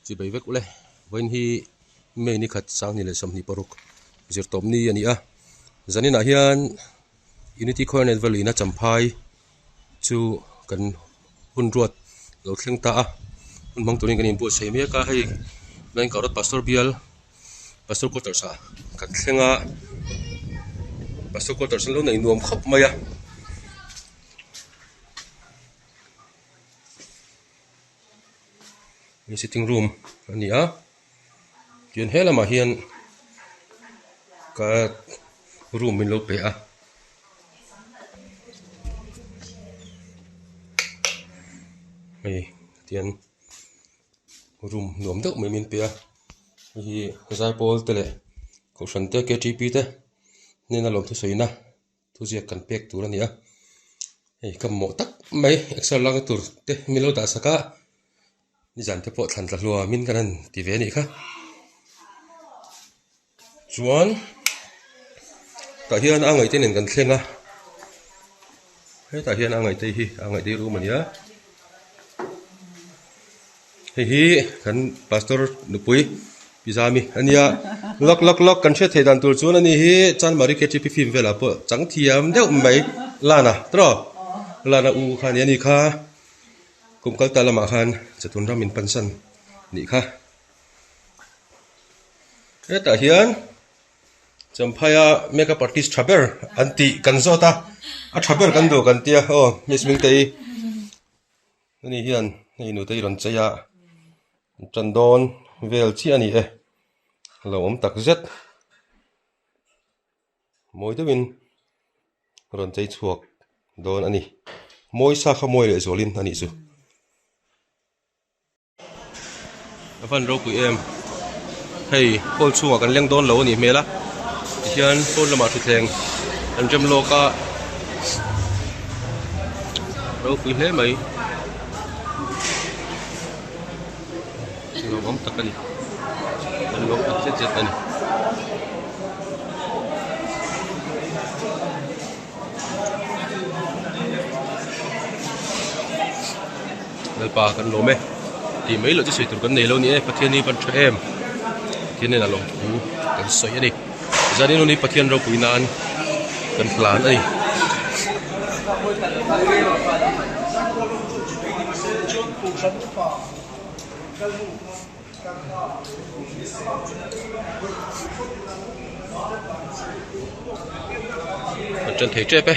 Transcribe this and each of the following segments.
Chibei vek ule, vawiin hi May ni khat 2026 zirtawp ni a ni a, zaninah hian Unity Coronate Valley ina Champhai chu kan hun ruat lo thleng ta a, hun hmang turin kan inbuatsaih mek a, hei Lainkah Road Pastor Bial Pastor Quarters ah kan thleng a, Pastor Quarters an lo neih nuam khawp mai a. Hei sitting room a ni a tichuan he lamah hian ka room min lo pe a. Hei tian room nuam deuh mai min pe a hei hi zaipawl te leh kohhran te ktp te hnena lawmthu sawina. Thuziak kan pek tur a ni a, hei ka mamawh tak mai exer lak na tur te min lo dah sak a, nizan te pawh thlan tla hluam in kan han ti ve a nih kha. Chuan tah hian a ngaihte nen kan thleng a, hetah hian a ngaihte hi a ngaihte room a ni a, Hei hi kan pastor nupui Pi Zami a nia lawk lawk lawk kan hriat theih dan tur chuan ani hi Chanmari KTP film velah pawh chang thiam deuh mai Lana tawh Lana u kha a ni a ni kha kum kal ta lamah khan chatun ram in pansan nih kha hetah hian Champhaia makeup artist tha ber an tih kan zawt a a tha ber kan duh kan tia aw Miss Mingtei. Ani hian hei nute hi rawn chei a tan dawn vel chiah a ni e a lo awm tak zet mawi deuhin rawn chei chhuak dawn a ni mawi sa kha mawi leh zualin a nih chu. A van ropui em hei hall chhungah kan leng dawn lo a nih hmel a tihian pawn lamah thutthleng an rem lawk a ropui hle mai nuam tak a ni an lawm tak zet zet a ni. Lalpa kan lawm e tih mai loh chu sawi tur kan nei lo ni e Pathian hi van tha em Pathian nen a lawm thu kan sawi a ni zanin hun hi Pathian ropui nan kan hlan a ni. Kan ṭan thei ṭep e.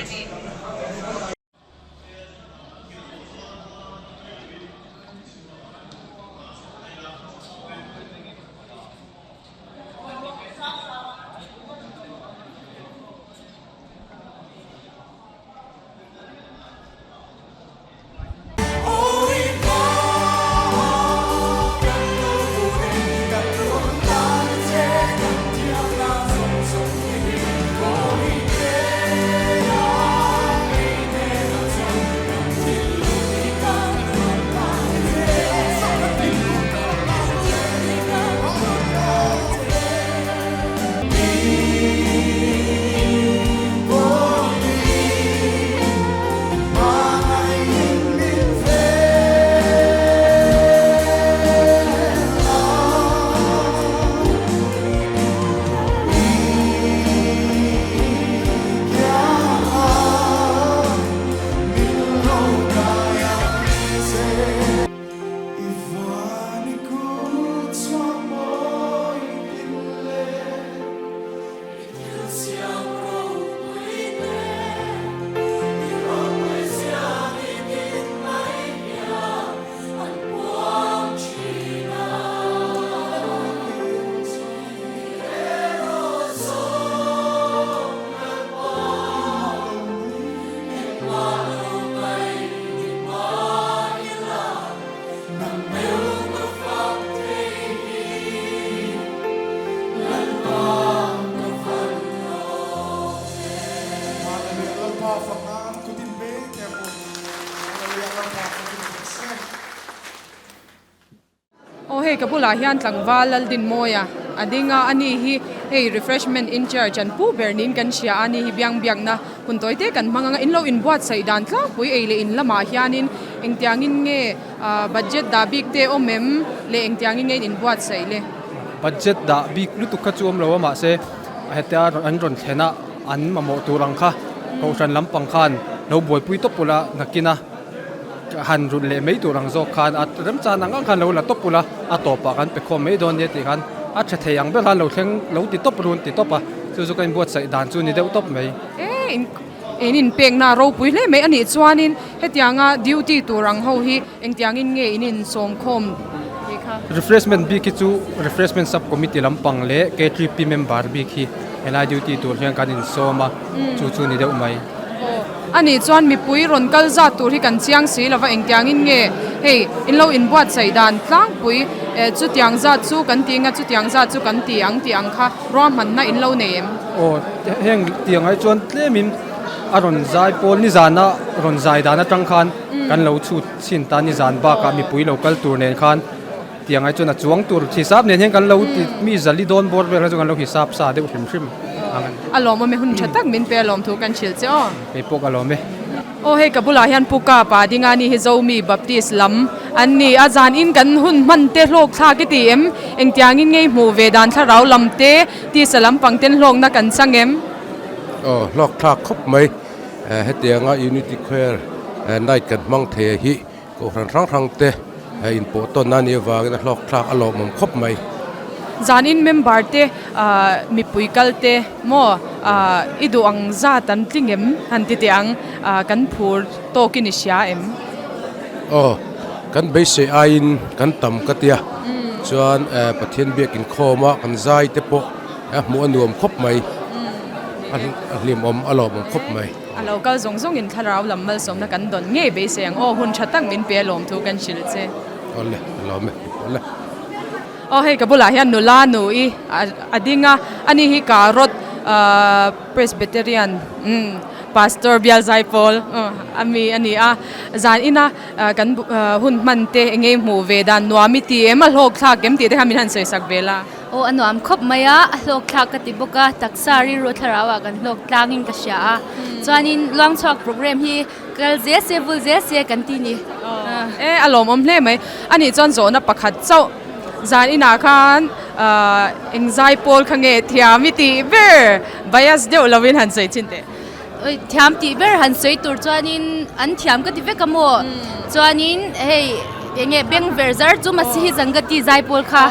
Aw hei ka bulah hian tlangval Laldinmawia a ding a, ani hi hei refreshment in charge an pu ber niin kan hria a, ani hi biang biakna hun tawi te kan hmang ang a, in lo inbuatsaih dan tlangpui ei leh in lamah hianin. Engtiangin nge budget dah bik te awm em leh engtiangin nge in inbuatsaih le? Budget dah bik lutuk kha chu awm lo a mahse hetia an rawn thlen a an mamawh tur ang kha kohhran lampang khan lo buaipui tawp ula nakin a han rulh leh mai tur ang zawk khan a remchan ang ang khan lo la tawp ula a tawpah kan pe khawm mai dawn nia tih khan a tha thei ang ber khan lo thleng lo ti tawp run ti tawp a chu chu ka inbuatsaih dan chu ni deuh tawp mai. In inpekna a ropui hle mai a nih chuanin hetianga duty tur ang ho hi engtiangin nge in insawmkhawm tih kha? Refreshment bik hi chu Refreshment Sub Committee lampang leh K3P member bik hi helai duty tur hian kan insawm a, chu chu ni deuh mai. Aw, a nih chuan mipui rawn kal zat tur hi kan chiang si lova engtiangin nge hei in lo inbuatsaih dan tlangpui chutiang zat chu kan ti anga chutiang zat chu kan ti ang tih ang kha ruahmanna in lo nei em? Aw, heng tiang ai chuan tlemin a rawn zai pawl nizana rawn zai dan atang khan kan lo chhut chhin ta nizan bakah mipui lo kal tur nen khan tiang ai chuan a chuang tur hisap nen hian kan lo ti mi zali dawn bawr vel kha chu kan lo hisap sa deuh hrim hrim ang a ni. A lawmawm e, hun tha tak min pe a lawm thu kan hrilh che aw. Kei pawh ka lawm e. Aw hei ka bulah hian Pu Kapa ding a ni hi Zomi Baptist lam an ni a, zan in kan hun hman te hlawk thlak i ti em? Engtiangin ngei hmuh ve dan thlarau lam te tisa lampang ten hlawkna kan chang em? Aw hlawk thlak khawp mai, hetianga Unity Choir Night kan hmang thei a hi Kohhran hrang hrang te inpawh tawn a nih avangin a hlawk thlak a lawmawm khawp mai. Zanin member te mipui kal te maw i duh ang zat an tling em han ti teh ang kan phur tawkin i hria em? Aw, kan beisei aiin kan tam ka tia chuan Pathian biak inkhawm a kan zai te pawh a hmuh a nuam khawp mai a hlimawm a lawmawm khawp mai. A lo kal zawng zawngin thlarau lam malsawmna kan dawn ngei beisei ang aw, hun tha tak min pe alawm thu kan hrilh che. Awle, a lawm e, awle. Aw hei ka bulah hian nula nu i a ding a, ani hi Karot Presbyterian Pastor Bial Zaipawl a mi a ni a, zan ina kan hun hman te eng nge hmuh ve dan nuam i ti em a hlawk thlak em tih te kha min han sawi sak ve la. Aw a nuam khawp mai a, a hlawk thlak ka ti bawk a, taksa rilru thlarau ah kan hlawk tlangin ka hria a, chuanin luangchhuak program hi kal zel se vul zel se kan ti ni. E a lawmawm hle mai, anih chuan zawhna pakhat chauh zan inah khan eng zai pawl kha nge thiam i tih ber bias deuh lovin han sawi chhin teh. Oi thiam tih ber han sawi tur chuanin an thiam ka ti vek a maw chuanin hei eng nge beng ver zar chu Masihi Zangati zai pawl kha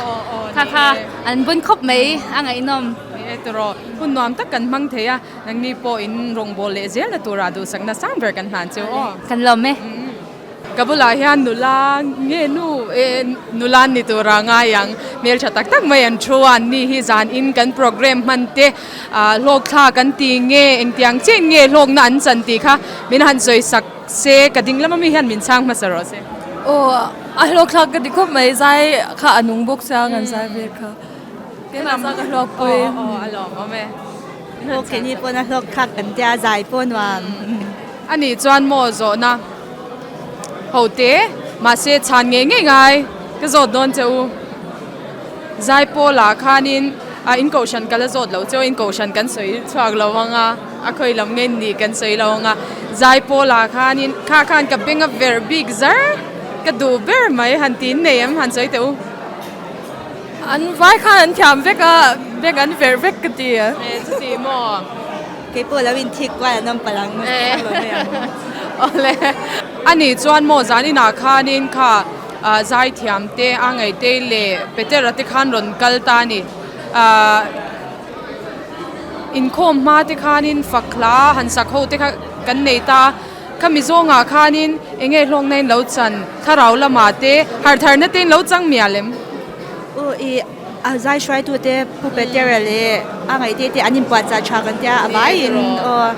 kha kha an bun khawp mai a ngaihnawm. Ni e tawrh hun nuam tak kan hmang thei a nangni pawh in rawngbâwl leh zel na turah duhsakna sang ber kan hlan chu aw. Kan lawm e. Ka bulah hian nula nge nu eh nula an ni tura ngai ang hmeltha tak tak mai an thu a an ni hi zan in kan program hman te ah hlawk thlak an ti nge engtiang chiah in nge hlawkna an chan tih kha min han sawi sak se ka ding lam ami hian min chhang hmasa rawh se. Aw a hlawk thlak ka ti khawp mai zai kha a nung bawk sia kan zai vel kha keimah zai ka hlawk pawh aw aw a lawmawm e. Hlawk keini pawn a hlawk thlak kan tia zai pawh nuam. A nih chuan maw zawhna ho te mahse chhan ngei ngei ngai ka zawt dawn che u. Zaipawlah khanin a in kohhran ka la zawt lo cheu a in kohhran kan sawi chhuak lo ang a a khawi lam nge ni kan sawi lo ang a Zaipawlah khanin kha khan ka beng a verh bik zar ka duh ber mai han tiin nei em han sawi teh u. An vai khan an thiam vek a beng an verh vek ka ti. E chuti maw. Kei pawh lo inthik kual an awm palh ang. Awle. Ani chuan maw zan inah khanin kha zaithiam te a ngaihte leh Petera te khan rawn kal ta a ni. Inkhawm hma te khanin fak hla han sak ho te kha kan nei ta a. Khami zawngah khanin eng nge hlawkna in lo chan thlarau lamah te hartharna te in lo chang mial em? Aw i a zai hruaitute Pu Petera leh a ngaihte te an inpuahchah tha kan tia a vaiin aw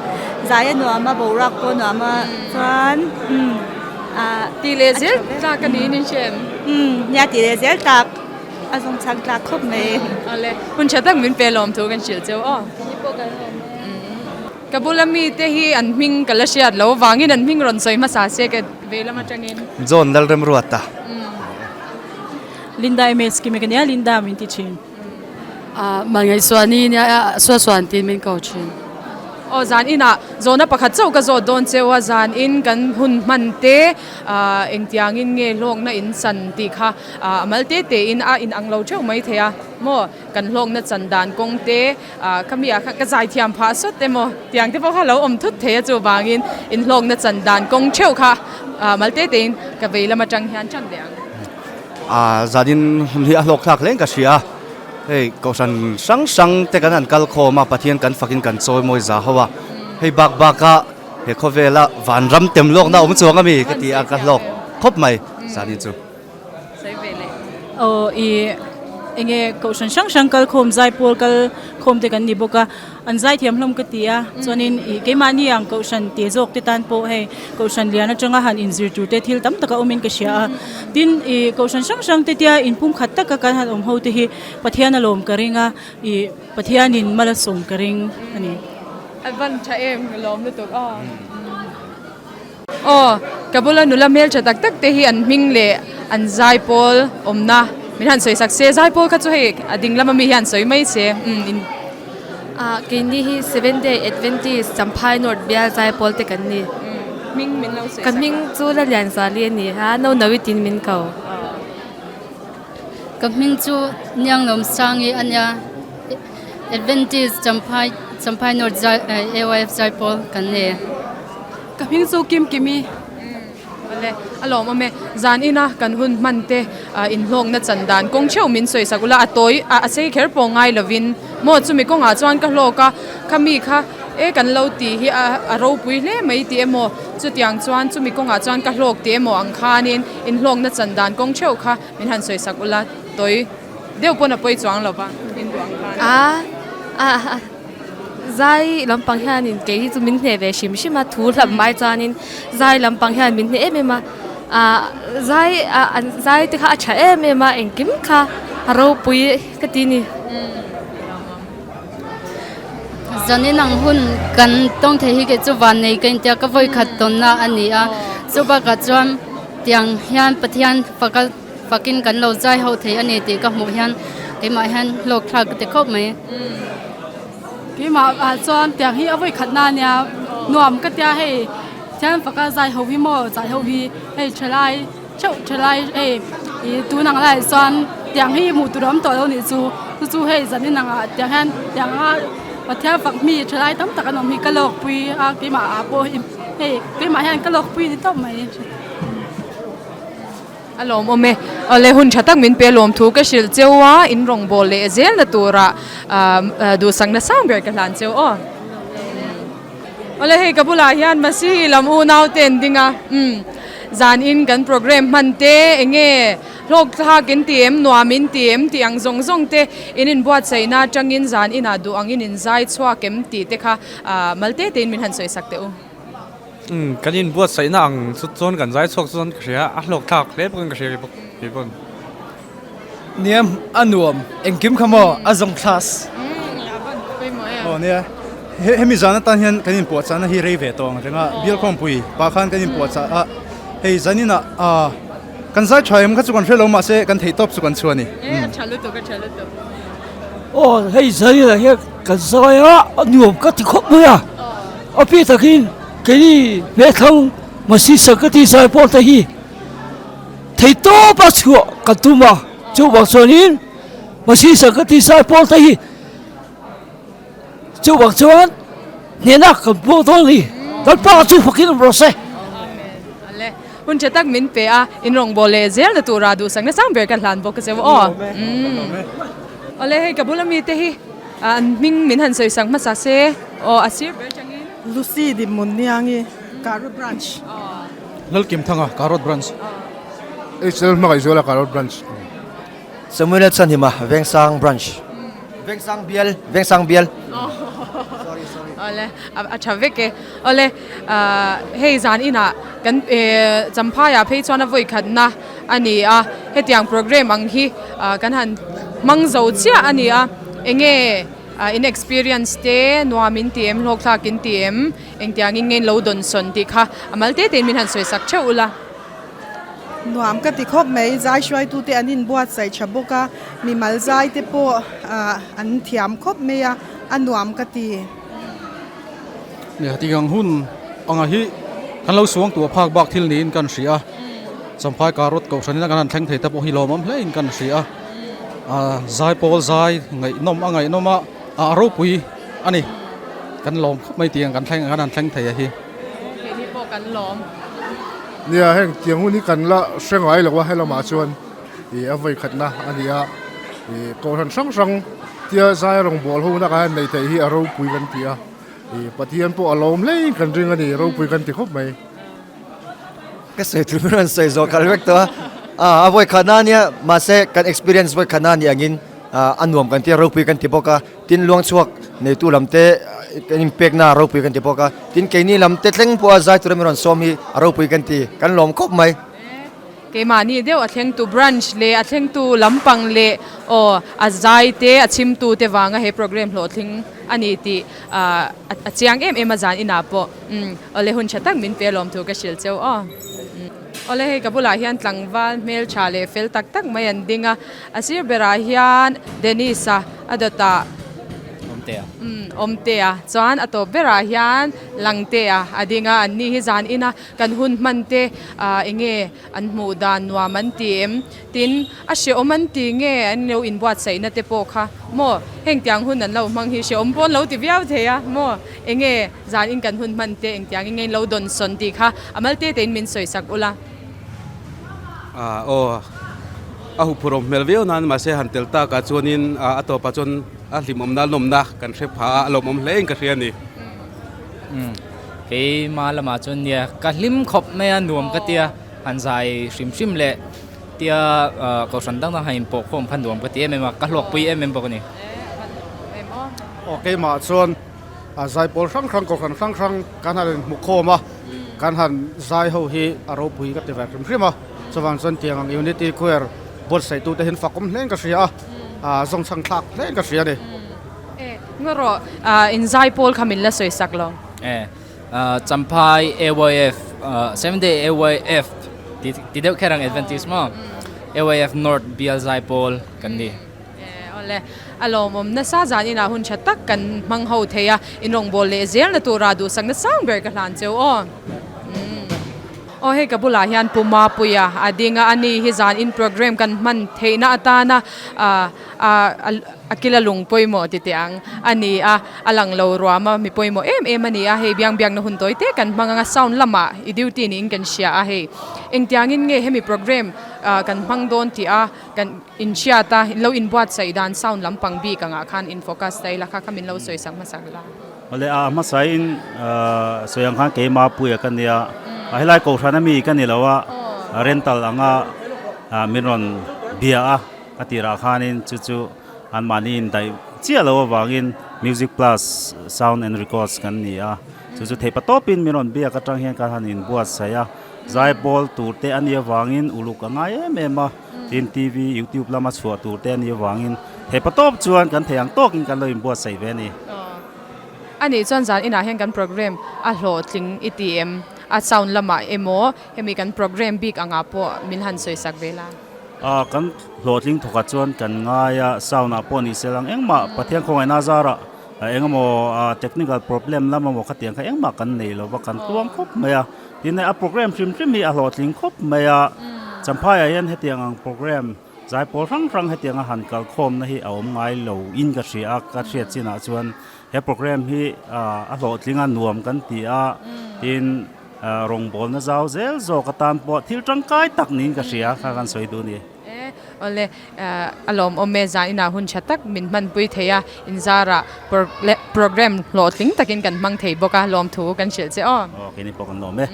zai a nuam a boruak pawh a nuam a chuan umm a Tih leh zel tlak a niin in hria em? Umm nia tih leh zel tlak a zawng chhang tlak khawp mai. Awle hun tha tak min pe lawm thu kan hrilh cheu aw. Ni pawh kan lawm e. Ka bula mite hi an hming ka la hriat lo vangin an hming rawn sawi hmasa se ka ve lam atangin. John Lalremruata. Linda MS ki me ka nia Linda min ti thin. Ah, Mangaisuani nia Suasuan tiin min ko thin. Aw zan inah zawhna pakhat chauh ka zawt dawn cheu a, zan in kan hun hman te ah engtiangin nge hlawkna in chan tih kha ah a mal te te in a inang lo theuh mai thei a maw kan hlawkna chan dan kawng te ah ka mi ah khan ka zai thiam phah sawt emaw tiang te pawh kha a lo awm thut thei a chuvangin in hlawkna chan dan kawng theuh kha ah mal te te in ka vei lam atang hian tan leh ang. Ah zan in hun hi a hlawk thlak hle in ka hria. Hei kohhran hrang hrang te kan han kal khawm a, Pathian kan fakin kan chawi mawi za ho a, hei bak bak a he khawvela vanram tem lawkna a awm chuang a mi ka ti a, ka hlawk khawp mai Sani chu. Aw i enge kohhran hrang hrang kal khawm zaipawl kal khawm te kan ni bawk a. An zaithiam hlawm ka ti a, chuanin ih keimahni ang kohhran te zawk te tan pawh hei kohhran lian atanga han inzir tur te thil tam taka awmin ka hria a, tin ih kohhran hrang hrang te tia inpumkhat taka kan han awm ho te hi Pathian a lawm ka ring a, ih Pathianin mal a sawm ka ring a ni. A van tha em ka lawm lutuk aw. Aw, ka bula nula hmeltha tak tak te hi an hming leh an zaipawl awmna min han sawi sak se, zaipawl kha chu hei a ding lama mi hian sawi mai se umm in. Ah, keini hi Seventh Day Adventist Champhai North bial zaipawl te kan ni. Hming min lo sawi sak. Ka hming chu Lalianzuali a ni a, no no i tin min ko. Ka hming chu Nianglawm Sangi a nia, Adventist Champhai Champhai North zai AYF zaipawl kan ni. Ka hming chu Kim Kimi. Awle, a lawmawm e. Zan ina kan hun hman te inhlawkna chan dan kawng theuh min sawi sak ula, a tawi a sei kher pawh ngai lovin maw chumi kawngah chuan ka hlawk a, khami kha e kan lo tih hi a ropui hle mai tih emaw chutiang chuan chumi kawngah chuan ka hlawk tih emaw ang khanin inhlawkna chan dan kawng theuh kha min han sawi sak ula, tawi deuh pawn a pawi chuang lova in duh ang khan. A a. Zai lampang hianin kei hi chu min hneh ve hrim hrim a, thu hlap mai chuanin zai lampang hian min hneh em em a, ah zai ah an zai te kha a tha em em a engkim kha a ropui ka ti ni. Zanin ang hun kan tawng thei hi kei chu vannei ka intia ka vawi khat tawnna a ni a, chu bakah chuan tiang hian Pathian faka fakin kan lo zai ho thei a ni tih ka hmuh hian keimah hian hlawk thlak ka ti khawp mai. Keimah ah chuan tiang hi a vawi khat na ania nuam ka tia hei thian faka zai ho hi maw zai ho hi hei thalai theuh thalai hei ih tun ang laiah chuan tiang hi hmuh tur a awm tawh lo nih chu chu chu hei zanin angah tiang hian tiang anga Pathian fak mi thalai tam tak an awm hi ka lawkpui a keimah ah pawh hei keimah hian ka lawkpui ni tawp mai. A lawmawm e. Awle hun tha tak min pe lawm thu ka hrilh cheu a, in rawngbâwl leh zelna tura duhsakna sang ber ka hlan cheu aw. Awle hei ka bulah hian Masihi lam unau te an ding a, umm zanin kan programme hman te eng nge hlawk thlak in ti em, nuam in ti em tih ang zawng zawng te in inbuatsaihna atangin zan inah duh angin in zai chhuak em tih te kha mal te tein min han sawi sak teh u. Umm kan inbuatsaihna ang chu chuan kan zai chhuak chuan ka hria a hlawk thlak hle bawkin ka hria kei bawk kei pawn. Nia a nuam engkim kha maw a zawng class. Aw nia hemi zan atan hian kan inpuahchahna hi rei ve tawh ang reng a bial khawmpui pa khan kan inpuahchah a hei zaninah ah kan zai tha em kha chu kan hre lo mahse kan theih tawp chu kan chhuah a ni. E a tha lutuk a tha lutuk. Aw hei zaninah hian kan zai a a nuam ka ti khawp mai a. A pi takin keini hmethlang Masi Sakati zai pawh te hi thei tawp a chhuah kan tum a, chuvang chuanin Masi Sakati zai pawh te hi chuvang chuan hnehna kan pawh dawn a ni, kan pa chu fakin awm rawh se. Ale, hun tha tak min pe a, in rawngbâwl leh zelna tura duhsakna sang ber ka hlan bawk a che aw. Awle hei ka bula mite hi An hming min han sawi sak hmasa se aw a sir ber atangin. Lucy Dinhmun Niangi, Karot Branch. Lalkim Thanga, Karot Branch. HL Hmangaihzuala, Karot Branch. Samuel Chhanhima, Vengsang Branch. Vengsang Bial, Vengsang Bial. Sorry, sorry. Awle, a tha vek e. Awle, hei zan inah kan Champhaiah phei chuan a vawi khatna a ni a, hetiang programme ang hi kan han hmang zo chiah a ni a, enge in experience te nuam in ti em hlawk thlak in ti em engtiangin nge in lo dawn sawn tih kha a mal te tein min han sawi sak theuh ula. Nuam ka ti khawp mai, zai hruaitute an inbuatsaih tha bawk a, mimal zai te pawh an thiam khawp mai a, a nuam ka ti. Nia ti ang hun anga hi kan lo suang tuah phak bak thil niin kan hria a, Champhai Karot Kohhran in a kan han thleng thei te pawh hi lawmawm hle in kan hria a, ah zaipawl zai ngaihnawm a ngaihnawm a, a ropui a ni. Kan lawm khawp mai tih ang kan thleng kan han thleng thei a hi. Keini pawh kan lawm. Nia heng tiang hun hi kan la hre ngai lo a helamah chuan ih a vawi khatna a ni a, ih kohhran hrang hrang tia zai rawngbawl ho na kan han nei theih hi a ropui kan ti a, ih Pathian pawh a lawm hle in kan ring a ni ropui kan ti khawp mai. Ka sawi tur ber an sawi zawh khalh vek tawh a, a vawi khatna a nia mahse kan experience vawi khatna a nih angin a nuam kan ti a ropui kan ti bawk a. Tin luang chhuak neitu lam te kan inpekna a ropui kan ti bawk a, tin keini lam te thleng pawha zai tura min rawn sawm hi a ropui kan ti, kan lawm khawp mai. Keimahni deuh a thlengtu branch leh a thlengtu lampang leh aw a zai te a chhimtu te vanga he program hlawhtling a ni tih a chiang em em a zan inah pawh umm awle hun tha tak min pe lawm thu ka hrilh cheu aw. Awle hei ka bulah hian tlangval hmeltha leh fel tak tak mai an ding a, a sir berah hian Dennis-a a dawtah Awmtea umm Awmtea chuan a tawp berah hian Langtea a ding a, an ni hi zan ina kan hun hman te ah eng nge an hmuh dan nuam an ti em tin a hrehawm an ti nge an lo inbuatsaihna te pawh kha maw heng tiang hun an lo hmang hi hrehawm pawh an lo ti viau thei a maw eng nge Zan in kan hun hman te engtiang in nge in lo dawn sawn tih kha a mal te te in min sawi sak ula. Ah aw a huphurh awm hmel viau nan mahse han tel tak ah chuanin a tawpah chuan a hlimawmna lawmna kan hre pha a a lawmawm hle in ka hria a ni. Umm keima lamah chuan nia ka hlim khawp mai a nuam ka tia han zai hrim hrim leh tia kohhran dang dang han inpawh khawm kha nuam ka ti em em a ka hlawkpui em em bawk a ni. Aw keimah chuan A zaipawl hrang hrang kohhran hrang hrang kan han inhmu khawm a, kan han zai ho hi a ropui ka ti ve hrim hrim a, chuvang chuan tiang ang Unity Choir buatsaih tute hian fakawm hlein ka hria a, a zawngchhang thlak hlein ka hria a ni. E, ngaw rawh, in zaipawl kha min la sawi sak lo. E, Champhai AYF, Seventh Day AYF ti deuh kher ang Adventist maw? AYF North Bial Zaipawl kan ni. Awle, a lawmawm nasa zan inah hun tha tak kan hmang ho thei a, in rawngbâwl leh zelna tura duhsakna sang ber ka hlan cheu aw. Aw hei ka bulah hian Pu Mapuia a ding a, ani hi zan in program kan hman theihna atana a kila lung pawimawh ti teh ang a ni a, a lang lo ruam a, mi pawimawh em em a ni a, hei biang biakna hun tawi te kan hmang ang a, sound lamah i duty niin kan hria a hei. Engtiangin nge hemi program kan hmang dawn tih a kan. Inhriat a, in lo inbuatsaih dan sound lampang bik angah khan in focus ta ila kha kha min lo sawi sak hmasak la. Awle a hmasain sawi ang khan keima puia ka nia, a helai kohhran ami ka ni lo a, rental anga min rawn bia a, a tirah khanin chu chu anmahni indaih chiah lo avangin Music Plus Sound and Records kan ni a, chu chu theihpa tawpin min rawn biak atang hian ka han inbuatsaih a, zaipawl tur te a nih avangin uluk a ngai em em a. Tin TV, YouTube lama chhuah tur te a nih avangin theihpa tawp chuan kan thei ang tawkin kan lo inbuatsaih ve a ni. A nih chuan zan inah hian kan program a hlawhtling i ti em? A sound lamah emaw hemi kan program bik angah pawh min han sawisak ve la. A, kan hlawhtling thawkah chuan kan ngai a, sound ah pawh ni se lang engmah Pathian khawngaihna zarah engemaw technical problem lam emaw khatiang kha engmah kan nei lova kan tuang khawp mai a. Tin a program hrim hrim hi a hlawhtling khawp mai a, Champhaiah hian hetiang ang program zaipawl hrang hrang hetianga han kalkhawmna hi a awm ngai lo in ka hria a, ka hriat chinah chuan he program hi a hlawhtling a nuam kan ti a, tin rawngbawlna zau zel zawk atan pawh thil tangkai tak niin ka hria kha kan sawi duh a ni. Awle, a lawmawm e, zan inah hun tha tak min hmanpui thei a, inzarah program hlawhtling takin kan hmang thei bawk a, lawmthu kan hrilh che aw. Aw, keini pawh kan lawm e.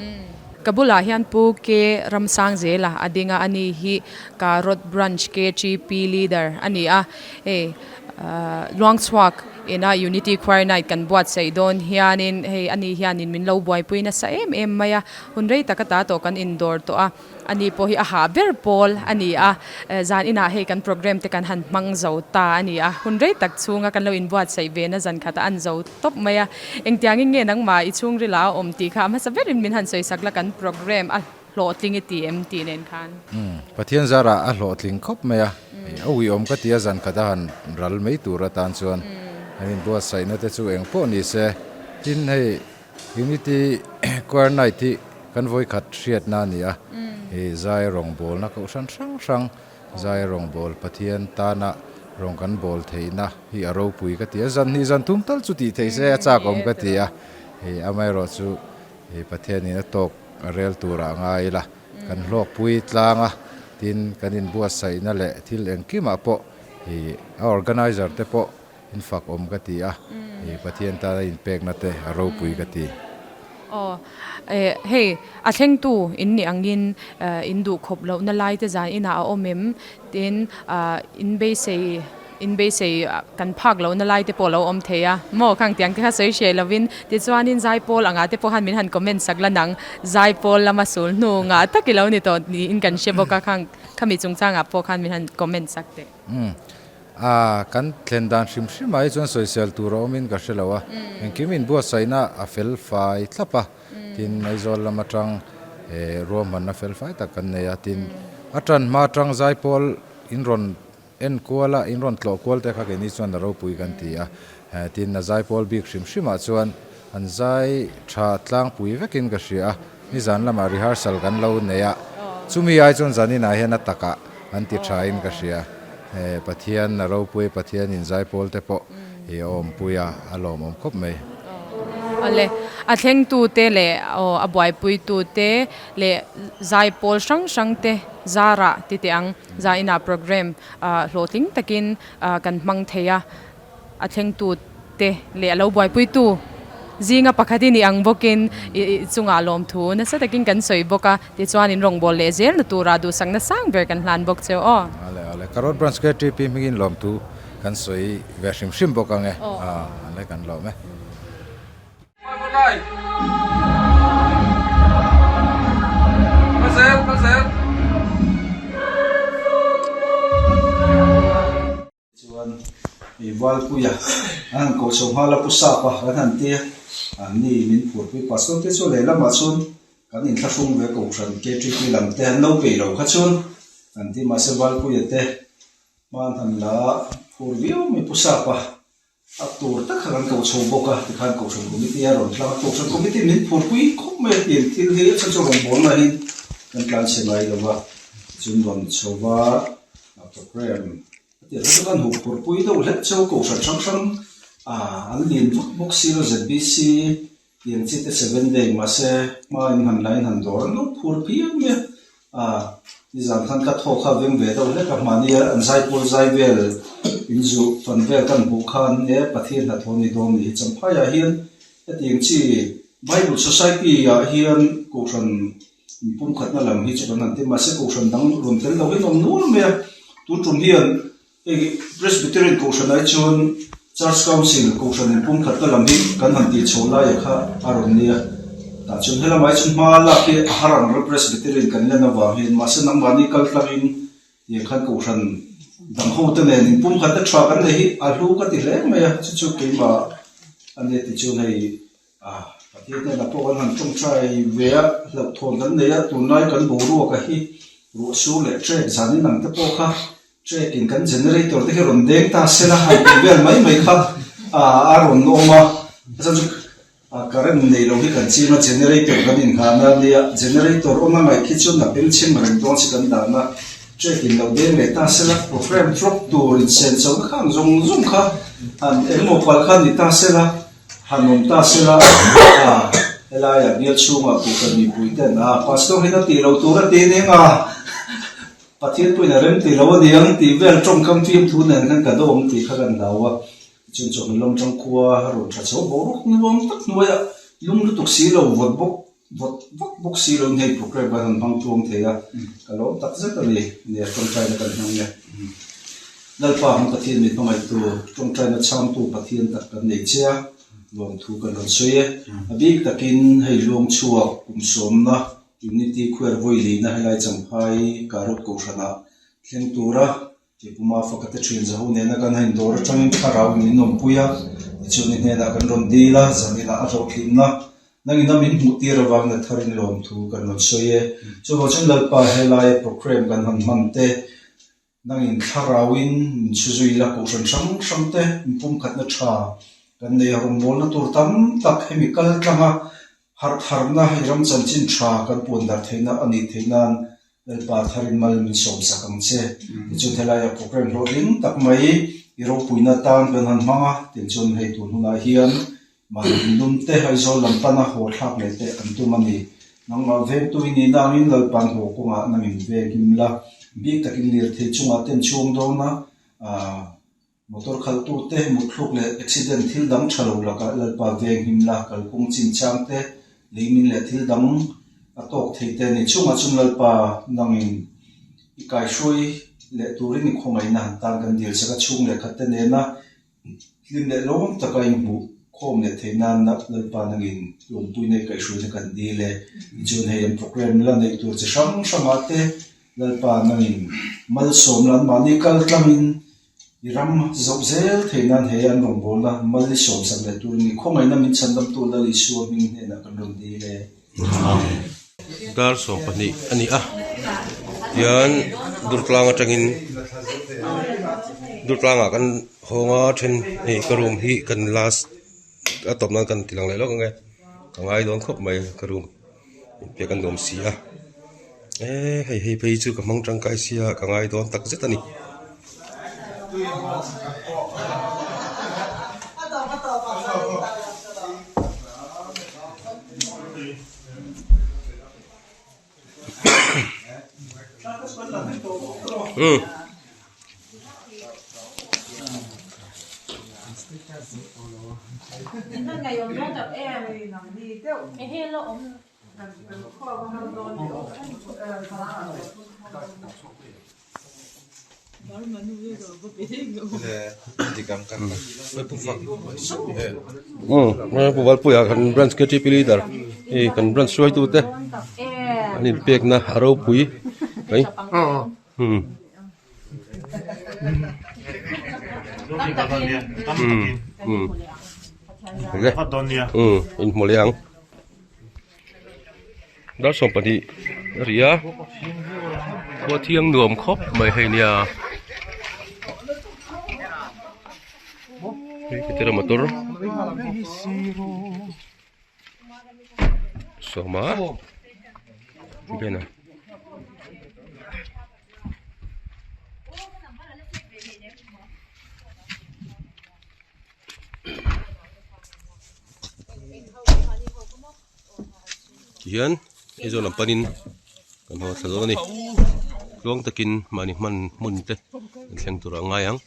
Ka bulah hian Pu K Ramsangzela a ding a, ani hi Karot Branch KGP Leader a ni a, hei Luangchhuak ina Unity Choir Night kan buatsaih dawn hianin hei ani hianin min lo buaipui nasa em em mai a, hun rei taka ta tawh kan indawr tawh a. Ani pawh hi a hah ber pawl a ni a, zan inah hei kan program te kan han hmang zo ta a ni a, hun rei tak chhunga kan lo inbuatsaih ve na zan khat a an zo tawp mai a, engtiangin nge nangmah i chhungril ah a awm tih kha a hmasa berin min han sawisak la kan program a hlawhtling i ti em tih nen khan. Umm, Pathian zarah a hlawhtling khawp mai a, a uiawm ka ti a zan khat a han ral mai tur atan chuan an inbuatsaihna te chu eng pawh ni se, tin hei. Unity Choir Night hi kan vawikhat hriatna a ni a, ih zai rawngbawlna kohhran hrang hrang zai rawngbâwl Pathian tâna rawn kan bâwl theihna hi a ropui ka ti a, zan hnih zan thum tal chu tih theih se a châk awm ka ti a, hei amaherawh chu hei Pathianin a tâwk a rêl tûrah a ngai ila, kan hlawkpui tlâng a, tin kan inbuatsaihna leh thil engkimah pawh hei a organizer te pawh In fak awm ka ti a, i Pathian tana inpekna te a ropui ka ti. Aw, eh, hei, a thlengtu in nih angin in duh khawp lohna lai te zan inah a awm em? Tin, in beisei, in beisei kan phak lohna lai te pawh a lo awm thei a maw? Khang tiang te kha sawi hreh lovin, tichuanin Zaipawl angah te pawh khan min han comment sak la nang, Zaipawl lama sul hnu ngah tak i lo ni tawh niin kan hre bawk a, khang khami chungchangah pawh khan min han comment sak teh. Umm. A, kan thlen dan hrim hrim ah hi chuan sawisel tur a awmin ka hre lo a, engkim inbuatsaihna a fel fai thlap a, tin Aizawl lam atang eh ruahmanna fel fai tak kan nei a, tin a tan hma atang Zaipawl in rawn en kual a, in rawn tlawh kual te kha keini chuan a ropui kan ti a, tin a Zaipawl bik hrim hrim ah chuan an zai tha tlangpui vekin ka hria a, nizan lamah rehearsal kan lo nei a, chumi ai chuan zaninah hian a takah an ti tha in ka hria. He Pathian a ropui, Pathian in zaipawl te pawh i a awmpui a, a lawmawm khawp mai. Awle, a thlengtute leh aw a buaipuitute leh zaipawl hrang hrangte zarah ti teh ang, zainah program hlawhtling takin kan hmang thei a. A thlengtute leh a lo buaipuitu zinga pakhat i nih ang bawkin i chungah lawmthu nasa takin kan sawi bawk a, tichuan in rawngbâwl leh zelna turah duhsakna sang ber kan hlan bawk cheu aw. Ale ale, Karot Branch KTP hmingin lawmthu kan sawi ve hrim hrim bawk ang e, ale kan lawm e. Chuan i Valpuia an han koh chho nghal a Pu Sapa kan han ti a, an ni min phurpui pastor te chu lehlamah chuan kan inthlahrung ve kohhran KTP lam te an lo peih lo kha chuan kan ti mahse Valpuia te hma an han la phur viau mai Pu Sapa a tur tak kha kan koh chho bawk a tikhan kohhran committee a rawn tlang a kohhran committee min phurpui khawp mai a tiang thil hi a chhan chu rawngbâwl lahin kan tlanchhe ngai lo va tichuan rawn chho va a program A tirh kha chu kan huh phurpui deuh hlek cheu kohhran hrang hrang ah an lian vak bawk si lo ZBC tiang chi te seven day mahse hma in han la in han dawr an lo phur phian mai a ah nizan khan ka thaw kha veng ve deuh hlek a mahni a an zaipawl zai vel in zuh fan vel kan hmuh khan e Pathian hnathawh ni dawn ni hi Champhai ah hian hetiang chi Bible Society ah hian kohhran Inpumkhatna lam hi chu kan han ti mahse kohhran dang rawn tel lo hian awm nual mai a, tun tum hian hei Presbyterian kohhran ah hi chuan Church Council kohhran inpumkhatna lam hi kan han tih chhoh laia kha a rawn nia, tah chuan helamah hi chuan hma lak hi a har ang reuh Presbyterian kan len avang hian mahse nangmahni kal tlangin tiang khan kohhran dang ho te nen inpumkhatna tha kan nei hi a hlu ka ti hle mai a, chu chu keimah a nia tichuan hei A, Pathian hnenah pawh kan han tawngtai ve a, hlauhthawn kan nei a, tunlai kan boruak a hi ruah sur leh trek zan in ang te pawh kha trek in kan generator te khi rawn deng ta se la han tih vel mai mai kha a a rawn awm a, a chhan chu a current nei lo hi kan chim a generator kan inghahna a nia, generator awm a ngaih khi chuan a bengchheng reng dawn chi kan dahna trek in lo deng leh ta se la program flop tur insen chona kha ang zawng zawng kha han engemaw palh kha ni ta se la. Han awm ta se la, a, helaiah bial chhungah Kohhran mipui ten a, Pastor hian a tih lo tur a ti ning a, Pathian pawhin a rem ti lo a niang tih vel tawngkam fiamthu nen khan ka dawm tih kha kan hlau a. Tichuan chawhnu lam tang khua a rawn tha chho boruak nuam tak hnuaiah lung lutuk si lo vawt bawk vawt vak bawk si lo in hei program kan han hmang tluang thei a, ka lawm tak zet a ni, nia tawngtaina kan hmang e. Lalpa kan Pathian min hmangaihtu, tawngtaina chhangtu Pathian tak kan nei che a, lawmthu kan rawn sawi e. A bik takin hei luang chhuak kum sawmna Unity Khuer Vawilina helai Champhai Karut Kohhranah thleng tura Keipuma fakate thian zaho nena kan hain dawr atangin thlarau in min awmpui a, tichuan i hnenah kan rawn dil a, zaninah a hlawhtlinna nangin a min hmuh tir avangin a tharin lawmthu kan rawn sawi e. Chuvang chuan Lalpa helaia program kan han hman te, nangin thlarau in min chhu zui la, kohhran hrang hrang te, inpumkhatna tha. Kan nei a rawngbawlna tur tam tak hemi kal tlanga harh tharna i ram chanchin tha kan puan darh theihna a nih theih nan Lalpa tharin mal min sawm sak ang che. Tichuan helaia program hlawhtling tak mai i ropuina tan kan han hmang a, tichuan hei tun hunah hian Mahni inlum te Aizawl lam pana haw thlak leh te an tum a ni. Nangmah vengtu i nihna angin Lalpan haw kawngah nang in veng him la. Bik takin lirthei chungah ten chhung dawn a, motor khalhtu te mutthluk leh accident thil dang tha lo lakah Lalpa veng him la, kalkawng chinchang te, leimin leh thil dang a tawk thei te a ni. Chungah chuan Lalpa nang in i kaihruai leh turin i khawngaihna han tan kan dil chak a, chhung leh khat te nena Hlim leh lawm taka inhmuh khawm leh theih nan Lalpa nangin lawmpui nei kaihhruaina kan dil e. Tichuan hei an program la neih tur chi hrang hrangah te Lalpa nangin malsawmna an mahni kal tlangin i ram zoh zel theih nan he an rawngbawlna mal i sawmsak leh tur ni khawngaihna min chhandamtu Lal Isua hming hnenah kan rawn dil e. Dar 12 a ni a tihian Durtlang atangin Durtlangah kan hawng a then hei ka room hi kan last a tawp nan kan ti lang leh lawk ang e ka ngai dawn khawp mai ka room inpek an nuam si a eh hei hei phei chu ka hmang tangkai sia ka ngai dawn tak zet a ni. Pu Valpuia kan branch ktp leader hei kan branch hruaitu te an inpekna a ropui mai inhmu leh ang. Dar 12 a ri a khua thiang nuam khawp mai hei nia hei khitira motor sawma bena. Tihian Aizawl lam panin kan haw thla dawn a ni tluang takin mahni hman hmun te an thleng tur a ngai ang.